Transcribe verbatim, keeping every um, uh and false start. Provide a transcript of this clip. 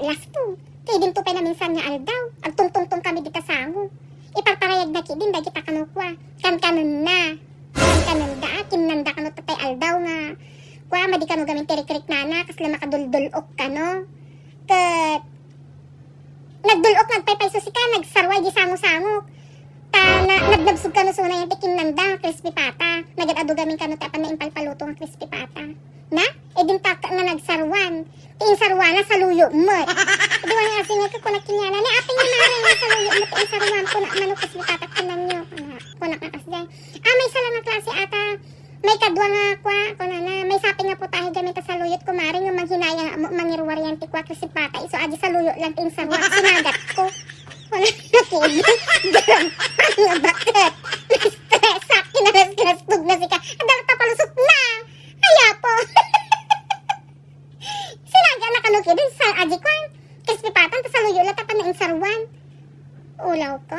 Lasto. Kay dinto pay naminsan nga aldaw, agtungtungtong kami dita sango. Iparparayagna ketdin dagita kano kua. Kankanenna. Kankanenda, ah, kinnanda kano tatay aldaw nga kua, madi kano gamin ti rikriknana, kasla makaduldul-ok kano. Ket nagdul-ok, nagpaypayso sika, nagsarwa idi sango-sango. Ta na, nagnabsog kano suna yan ti kinnanda, crispy pata. Nagad-adu gamin kano ti apan na impalpaluto nga crispy pata. Na? E dinta nga nagsarwan. Ti insarwana, saluyo met. Di wani asing nga kuna kenkuana, "Ni apay nga mare nga saluyo met ti insarwan, kuna mano crispy pata kinanyo." Kuna, kuna nga kasdiay. Ah, maysa lang nga klase ata. Maikadua nga kua, kunana, maysa pay nga putahe gamin ta saluyot, kumare, nga manghinayang nga ammo mangiruwarian ti kua crispy pata. Isu adi saluyo lang ti insarwa. Sinagat ko. Wala na po. Garam. Ano nga bakit? Stress. Sa akin na nas kinastog na sika. Ang dalat na palusot na. Ay, apo. Sinagat na kano ketdin sa adi kwan. Crispy pata, ta saluyo lang ta apan na insarwan. Ulaw ko.